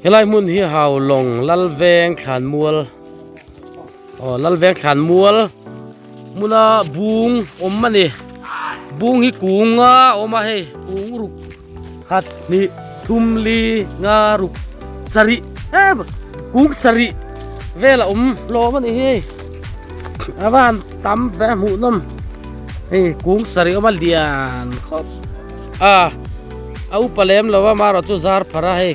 Helai hmun hi Haulawng Lalveng Thlanmual aw Lalveng Thlanmual hmuna bung awm a ni bung hi kung a awm a hei kung ruk khat hnih thum li nga ruk sarih em kung sarih vel a awm hlawm a ni hi a va han tam ve hmuh nawm hei kung sarih awm a lian khawp a a upa lem lo a marawh chu zar phar a hei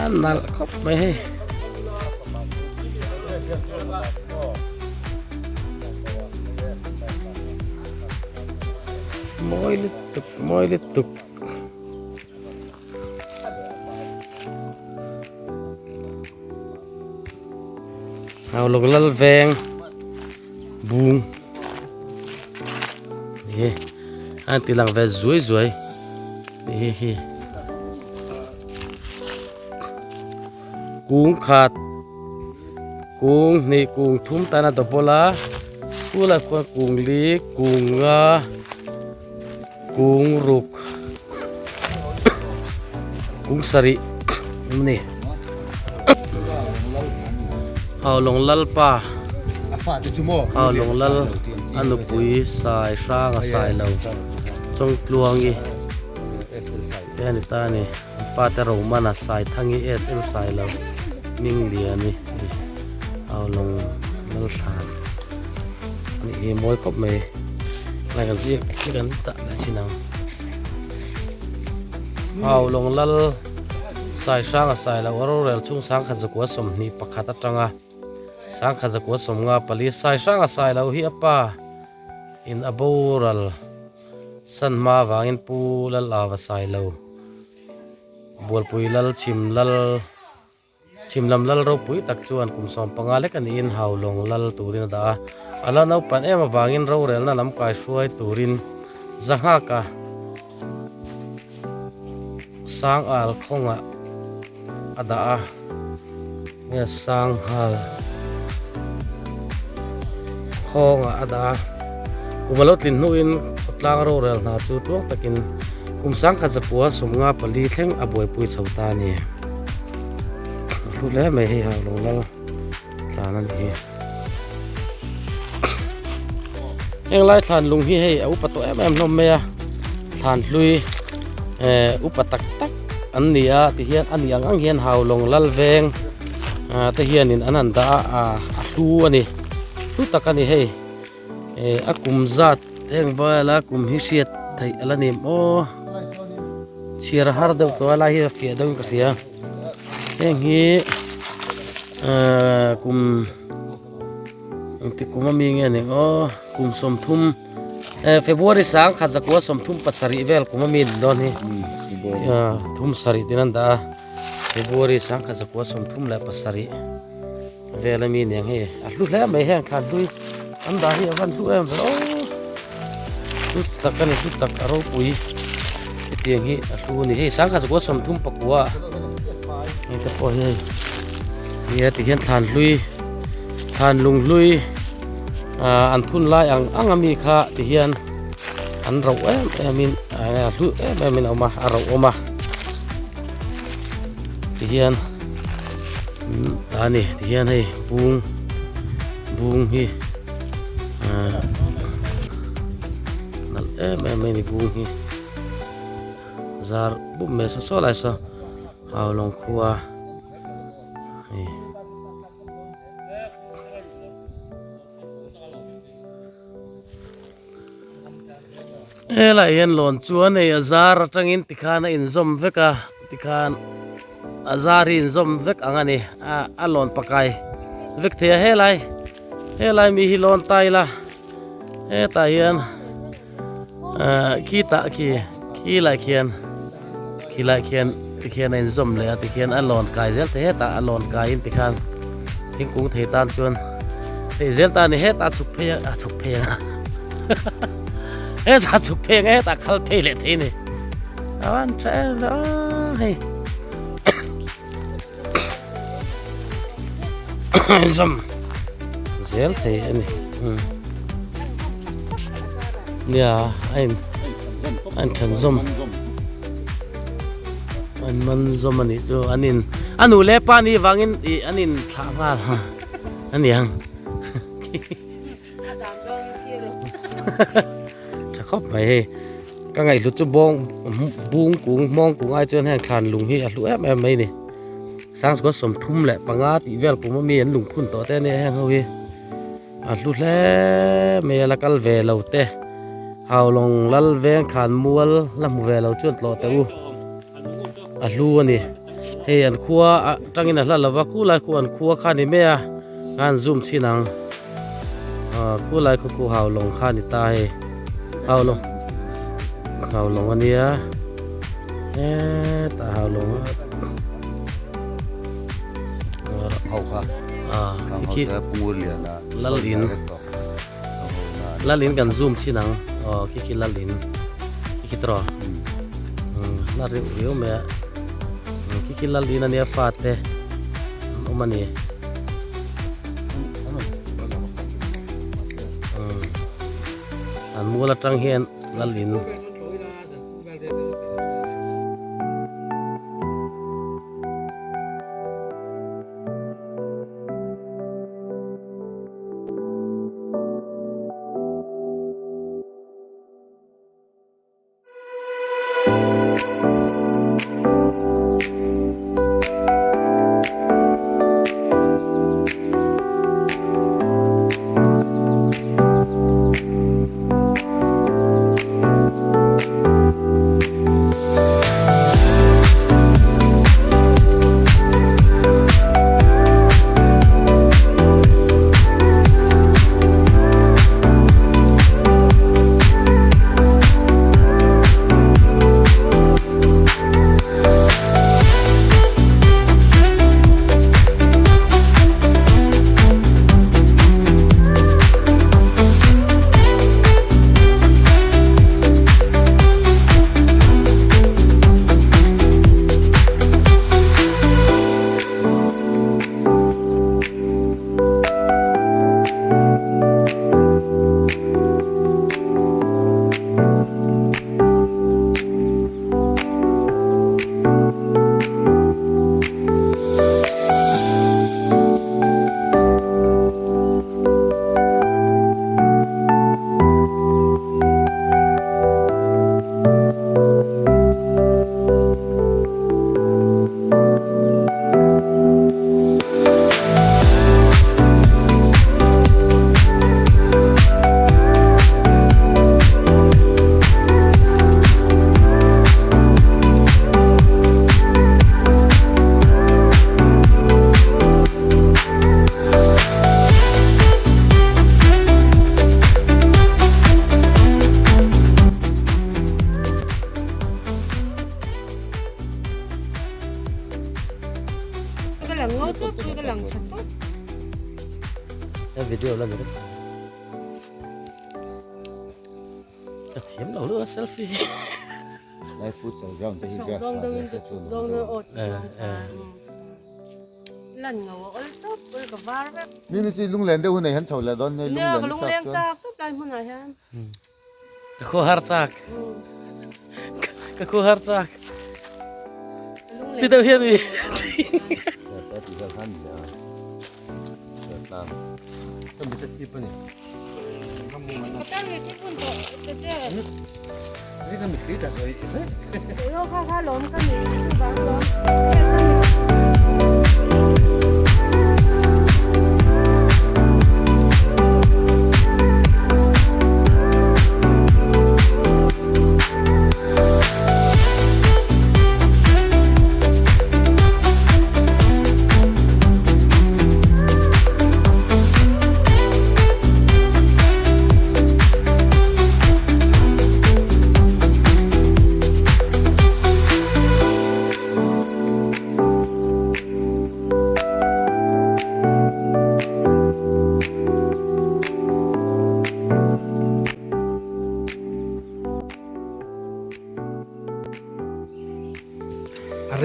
a nalh khawp mai hei. Mawi lutuk mawi lutuk. Haulawng lal veng bung ni a ti lang ve zuai zuai ni hi kung khat kung hnih kung thum tan a double a school ah khuan kung li kung nga kung ruk kung sarih a ni Haulawng Lalpa Haulawng Lal a nupui sai hrang a sai lo Chawngtluangi te a ni ta a ni an pa te Romana Saithangi SL Sailo Hmingliani Haulawng Lalthlan a nih hi mawi khawp mai lai kan ziak hi kan dah leh chin ang Haulawng Lal Sai hrang a sai loh a rorel chung sangkhat zakua 21 atanga sangkhat zakua 54 sai hrang a sai loh hi a pa in a boral san hma avangin Pu Lal Ava sai lo Bualpui Lal Chhim Lal Chhim lam lal ropui tak chuan kum 15 lek a niin Haulawng lal turin a dah a. A la naupan em avangin rorelna lam kaihruai turin Zanghaka Sangal khawngah a dah a. Nge Sanghal khawngah a dah a. Kum a lo tlin hnuin khawtlang rorel hna chu tluang takin kum 1994 thleng a buaipui chho ta a ni. A hlu hle mai hei ha lo lal thlan a ni hi. Heng lai thlan lung hi hei a upa tawh em em hlawm mai a thlan hlui eh upa tak tak an ni a ti hian a ni ang ang hian Haulawng lal veng ah te hianin an han dah a a hlu a ni hlu tak a ni hei eh a kum zat heng vel a kum hi hriat theih a la ni maw chhiar a har deuh tawh a lai hi a fiah deuhin ka hria. Heng hi ahh kum engti kum ami nge ni aw kum 30 eh February 1937 vel kum ami ni dawn hi ah thum sarih tin an dah a February 1937 vel ami ni ang hei a hlu hle mai heng thlan hlui an dah hi a van hlu em ve aw hlu tak a ni hlu tak a ropui hetiang hi a hlu a ni hei 1939 hei te pawh hi hei nia ti hian thlan hlui thlan lung hlui ah an phun lai ang ang ami kha ti hian an rauh em em in a hlu em em in a awm a a rauh awm a ti hian. Ta ni ti hian hei bung bung hi ah nalh em em mai ni bung hi zar bup mai saw saw lai saw Haulawng khua hei. Helai hian lawn chuan hei a zar atangin tikhan a inzawm vek a tikhan a zar hi inzawm vek ang a ni a a lawn pakai vek thei a helai helai mi hi lawn ta ila hetah hian ah khitah khi khilai khian khilai khian tikhian a inzawm leh a tikhian a lawn kai zel thei hetah a lawn kaiin tikhan thingkung thei tan chuan thei zel ta a ni hetah a chhuk phei a a chhuk phei ang a hetah a chhuk phei ang a hetah a khal phei leh thei a ni a van tha em ve aw hei zawm zel thei a ni. Nia a in a in then zawm an man zawm a nih chu an in a nu leh pa nih vangin ih an in thlah nghal a niang tha khawp mai hei ka ngaihhlut chu bawng bung kung hmawng kung ai chuan heng thlan lung hi a hlu em em mai a ni sangchukua 35 tih vel kum ami an lungphun tawh te ania heng ho hi. A hlu hle mai a la kal ve lo te Haulawng lal veng khan mual la hmu ve lo chuan tlawh teh u a hlu a ni hei an khua atangin a hla lova khulai khu an khua kha a ni mai a khan zoom chhin ang ah khulai khaw khu Haulawng kha a ni ta hei Haulawng Haulawng a nia hetah Haulawng a khi lal in lal in kan zoom chin ang aw khi khi lal in khi khi tawh la reuh riau mai a khi khi lal in ania fa te an awm a ni an mual atang hian lal in. Video la ni Ka thiam lo lutuk a selfie hi. Lai futsal ground te hi grass phah ve se chu nuam deuh ang. Mimi chu lunglen deuh hun nei han chho leh dawn hei lunglen chak chuan. Ka khaw har chak. Ka khaw har chak. Ti deuh hian mi. Serta ti vel khan ni a. Sertlang. Ka mi te tip ani.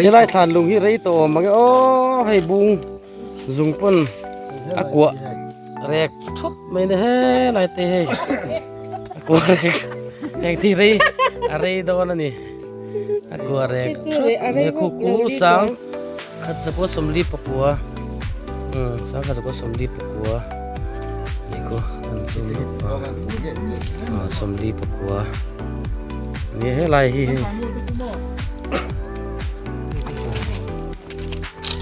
Helai thlan lung hi rei tawh awm ang e aw hei bung zung pawn a kuah rek thawt mai ni helai te hei a kuah rek. Heng thi rei a rei dawn a ni. A kua rek. He khu ku sang khat zakua sawmli pakua. Um sang khat zakua sawmli pakua. Ni khu an zoom a sawmli pakua. Ni helai hi hei.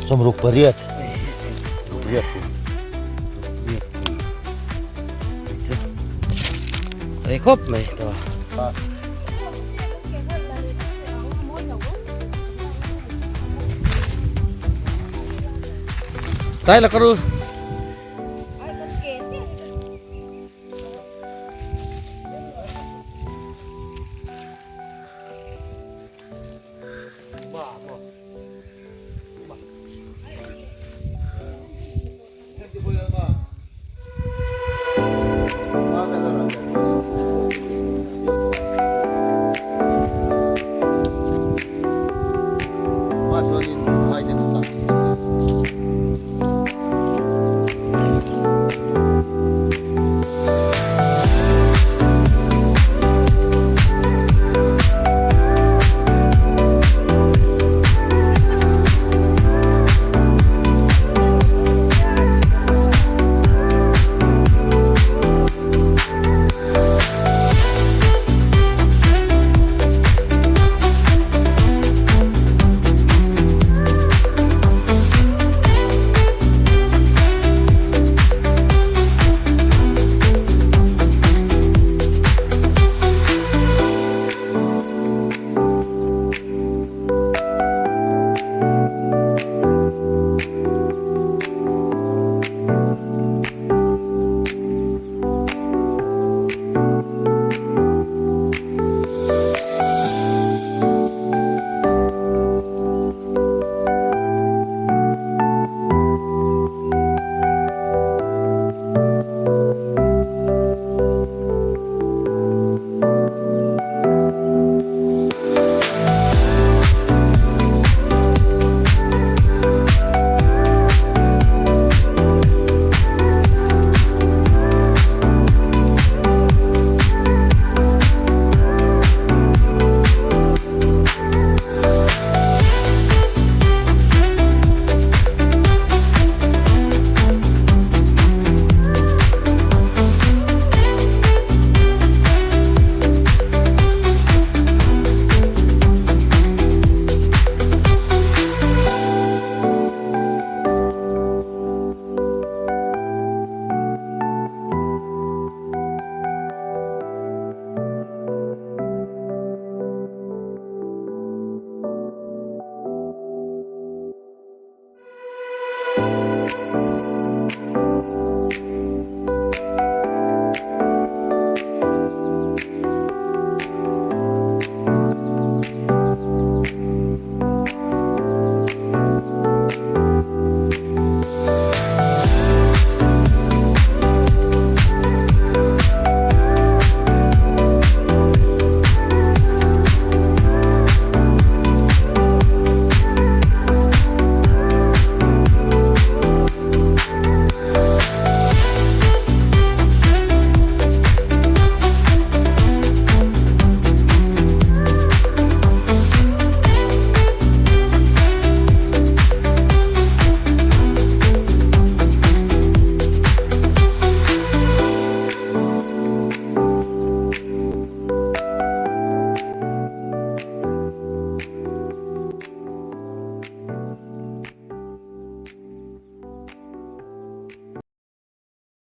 Sawmruk pariat. Pariat kum. Pariat kum. Chu. Rei khawp mai ta. Tai la karu.